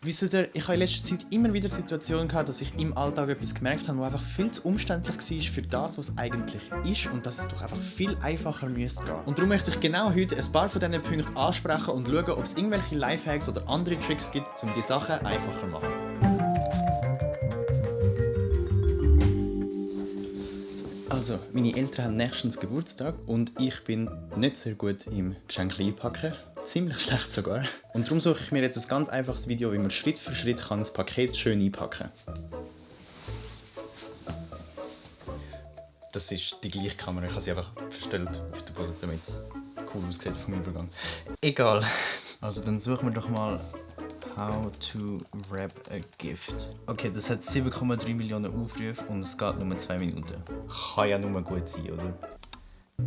Wisst ihr, ich habe in letzter Zeit immer wieder Situationen gehabt, dass ich im Alltag etwas gemerkt habe, was einfach viel zu umständlich war für das, was es eigentlich ist und dass es doch einfach viel einfacher müsste gehen. Und darum möchte ich genau heute ein paar von diesen Punkten ansprechen und schauen, ob es irgendwelche Lifehacks oder andere Tricks gibt, um die Sachen einfacher zu machen. Also, meine Eltern haben nächstens Geburtstag und ich bin nicht sehr gut im Geschenke einpacken. Ziemlich schlecht sogar. Und darum suche ich mir jetzt ein ganz einfaches Video, wie man Schritt für Schritt das Paket schön einpacken kann. Das ist die gleiche Kamera, ich habe sie einfach verstellt auf den Boden, damit es cool aussieht vom Übergang. Egal. Also dann suchen wir doch mal How to wrap a gift. Okay, das hat 7,3 Millionen Aufrufe und es geht nur 2 Minuten. Kann ja nur gut sein, oder?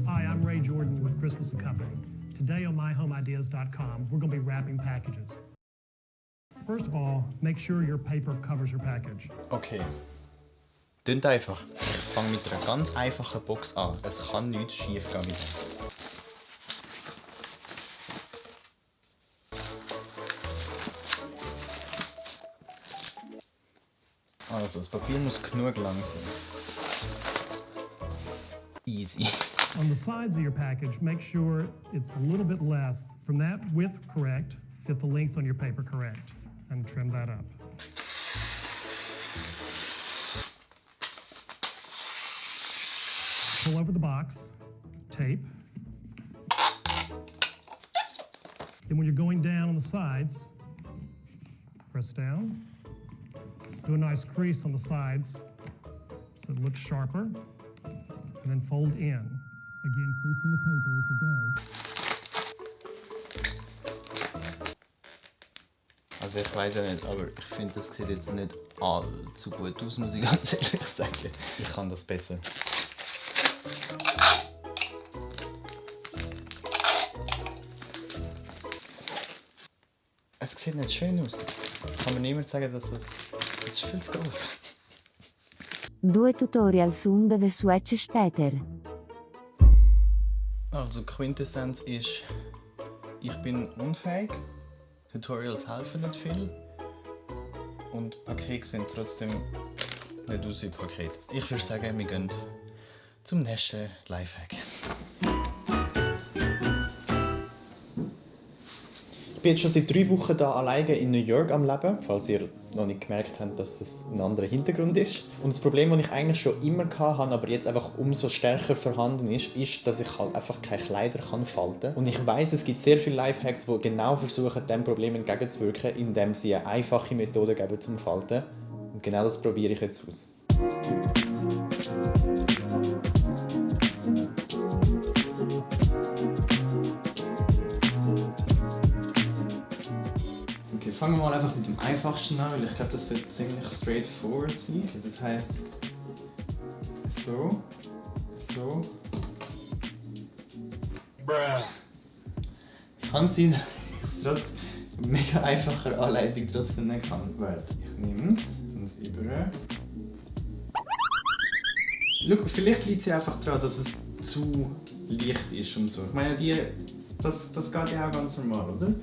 Hi, I'm Ray Jordan with Christmas & Company. Today on myhomeideas.com, we're going to be wrapping packages. First of all, make sure your paper covers your package. Okay. Tönt einfach. Ich fange mit einer ganz einfachen Box an. Es kann nichts schief gehen mit dem. Also, das Papier muss genug lang sein. Easy. On the sides of your package, make sure it's a little bit less. From that width correct, get the length on your paper correct, and trim that up. Pull over the box, tape. Then when you're going down on the sides, press down. Do a nice crease on the sides so it looks sharper, and then fold in. Again, creasing the paper as you go. Also ich weiß ja nicht, aber ich finde, das sieht jetzt nicht allzu gut aus, muss ich ganz ehrlich sagen. Ich kann das besser. Es sieht nicht schön aus. Kann mir niemand sagen, dass das ist viel zu groß. 2 tutorials unde swatch später. Also Quintessenz ist, ich bin unfähig, Tutorials helfen nicht viel und Pakete sind trotzdem nicht aus wie Paket. Ich würde sagen, wir gehen zum nächsten Lifehack. Ich bin jetzt schon seit 3 Wochen hier alleine in New York am Leben, falls ihr noch nicht gemerkt habt, dass es ein anderer Hintergrund ist. Und das Problem, das ich eigentlich schon immer hatte, aber jetzt einfach umso stärker vorhanden ist, dass ich halt einfach keine Kleider falten kann. Und ich weiss, es gibt sehr viele Lifehacks, die genau versuchen, diesem Problem entgegenzuwirken, indem sie eine einfache Methode geben zum Falten. Und genau das probiere ich jetzt aus. Okay, fangen wir mal einfach mit dem einfachsten an, weil ich glaube, das sollte ziemlich straightforward sein. Okay, das heisst so. Kann sein, dass ich es trotz mega einfacher Anleitung trotzdem nicht kann. Warte, ich nehme es über. Schau, vielleicht liegt es ja einfach daran, dass es zu leicht ist und so. Ich meine, das geht ja auch ganz normal, oder?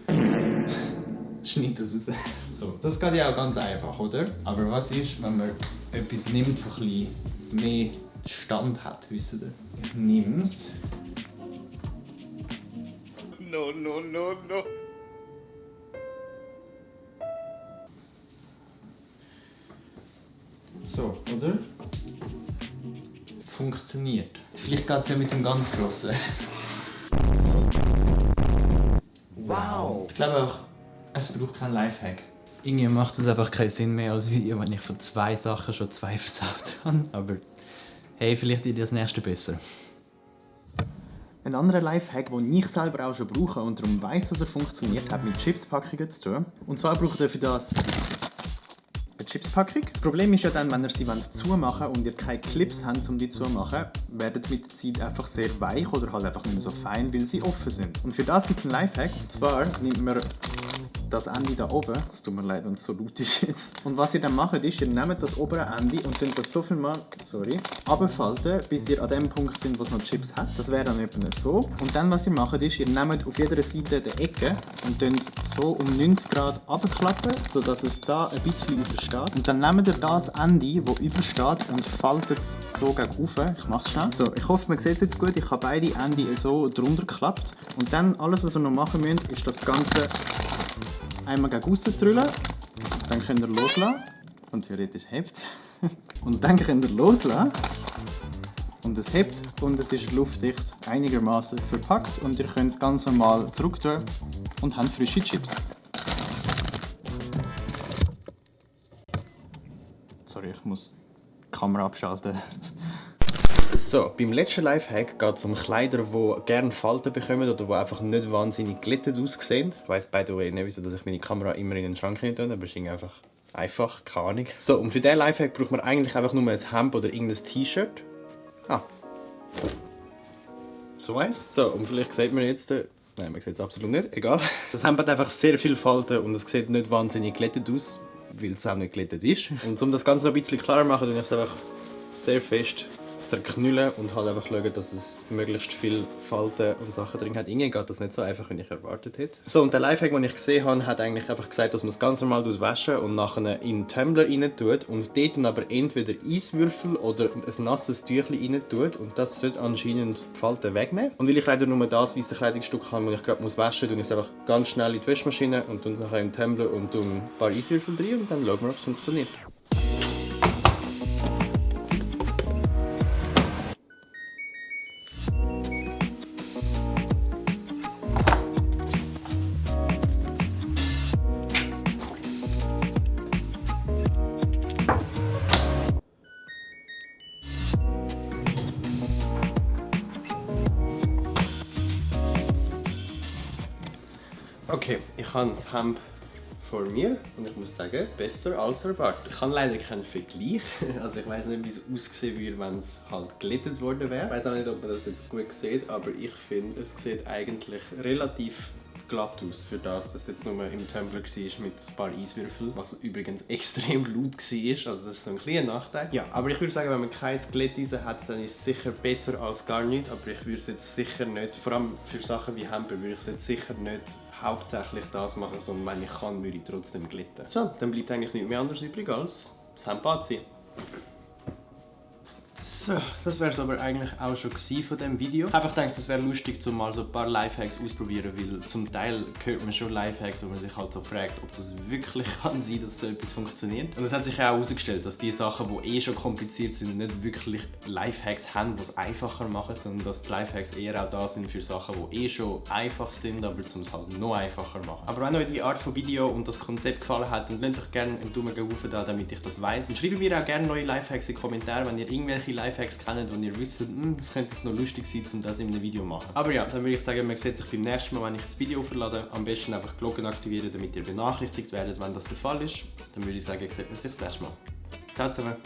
Schneid das raus. So, das geht ja auch ganz einfach, oder? Aber was ist, wenn man etwas nimmt, das ein bisschen mehr Stand hat, wisst ihr? Ich nehme es. No. So, oder? Funktioniert. Vielleicht geht es ja mit dem ganz Grossen. Wow. Ich glaube auch, es braucht keinen Lifehack. Irgendwie macht es einfach keinen Sinn mehr als Video, wenn ich von 2 Sachen schon 2 versaut habe. Aber hey, vielleicht wird das nächste besser. Ein anderer Lifehack, den ich selber auch schon brauche und darum weiss, dass er funktioniert, hat mit Chipspackungen zu tun. Und zwar braucht ihr für das eine Chipspackung. Das Problem ist ja dann, wenn ihr sie zumachen wollt und ihr keine Clips habt, um die zumachen, werden mit der Zeit einfach sehr weich oder halt einfach nicht mehr so fein, weil sie offen sind. Und für das gibt es einen Lifehack. Und zwar nimmt man das Ende da oben, es tut mir leid, wenn es so laut ist jetzt. Und was ihr dann macht, ist, ihr nehmt das obere Ende und könnt das so viel mal, runterfalten, bis ihr an dem Punkt sind, wo es noch Chips hat. Das wäre dann etwa so. Und dann, was ihr macht, ist, ihr nehmt auf jeder Seite die Ecke und könnt es so um 90 Grad abklappen, sodass es da ein bisschen übersteht. Und dann nehmt ihr das Ende, das übersteht, und faltet es so gegen rauf. Ich mache es schnell. So, ich hoffe, man sieht es jetzt gut. Ich habe beide Enden so drunter geklappt. Und dann, alles, was ihr noch machen müsst, ist das Ganze einmal gegen aussen drüllen. Dann könnt ihr loslassen. Und theoretisch hebt es. Und dann könnt ihr loslassen. Und es hebt und es ist luftdicht einigermaßen verpackt. Und ihr könnt es ganz normal zurückdrehen und habt frische Chips. Sorry, ich muss die Kamera abschalten. So, beim letzten Lifehack geht es um Kleider, die gerne Falten bekommen oder die einfach nicht wahnsinnig glättet aussehen. Ich weiss by the way nicht, wieso dass ich meine Kamera immer in den Schrank tue, aber es ist einfach, keine Ahnung. So, und für diesen Lifehack braucht man eigentlich einfach nur ein Hemd oder irgendein T-Shirt. So eins. So, und vielleicht sieht man jetzt... Nein, man sieht es absolut nicht, egal. Das Hemd hat einfach sehr viele Falten und es sieht nicht wahnsinnig glättet aus, weil es auch nicht glättet ist. Und um das Ganze ein bisschen klarer zu machen, tue ich es einfach sehr fest zerknüllen und halt einfach schauen, dass es möglichst viele Falten und Sachen drin hat. Irgendwie geht das nicht so einfach, wie ich erwartet hätte. So, und der Lifehack, den ich gesehen habe, hat eigentlich einfach gesagt, dass man es ganz normal waschen und nachher in den Tumbler rein tut und dort dann aber entweder Eiswürfel oder ein nasses Tüchlein rein tut und das sollte anscheinend die Falten wegnehmen. Und weil ich leider nur das weiße Kleidungsstück habe, das ich gerade waschen muss, tue ich es einfach ganz schnell in die Waschmaschine und tue es nachher in den Tumbler und tue ein paar Eiswürfel rein und dann schauen wir, ob es funktioniert. Okay, ich habe das Hemd vor mir und ich muss sagen, besser als erwartet. Ich habe leider keinen Vergleich, also ich weiß nicht, wie es aussehen würde, wenn es halt glättet worden wäre. Ich weiß auch nicht, ob man das jetzt gut sieht, aber ich finde, es sieht eigentlich relativ glatt aus, für das, dass es jetzt nur im Tumbler war mit ein paar Eiswürfeln, was übrigens extrem laut war, also das ist so ein kleiner Nachteil. Ja, aber ich würde sagen, wenn man kein Glätteisen hat, dann ist es sicher besser als gar nichts, aber ich würde es jetzt sicher nicht, vor allem für Sachen wie Hemden, würde ich es jetzt sicher nicht hauptsächlich das machen, sondern wenn ich kann, würde ich trotzdem glätten. So, dann bleibt eigentlich nichts mehr anderes übrig als das Hemd anziehen. So, das wäre es aber eigentlich auch schon von diesem Video. Ich habe einfach gedacht, es wäre lustig, um mal so ein paar Lifehacks auszuprobieren, weil zum Teil hört man schon Lifehacks, wo man sich halt so fragt, ob das wirklich kann sein, dass so etwas funktioniert. Und es hat sich auch herausgestellt, dass die Sachen, die schon kompliziert sind, nicht wirklich Lifehacks haben, die es einfacher machen, sondern dass die Lifehacks eher auch da sind für Sachen, die schon einfach sind, aber um es halt noch einfacher machen. Aber wenn euch die Art von Video und das Konzept gefallen hat, dann lasst doch gerne einen Daumen hoch da, damit ich das weiss. Und schreibt mir auch gerne neue Lifehacks in die Kommentare, wenn ihr irgendwelche Lifehacks kennt und ihr wisst, das könnte jetzt noch lustig sein, um das in einem Video zu machen. Aber ja, dann würde ich sagen, man sieht sich beim nächsten Mal, wenn ich das Video hochlade. Am besten einfach die Glocke aktivieren, damit ihr benachrichtigt werdet, wenn das der Fall ist. Dann würde ich sagen, sieht man sich das nächste Mal. Ciao zusammen.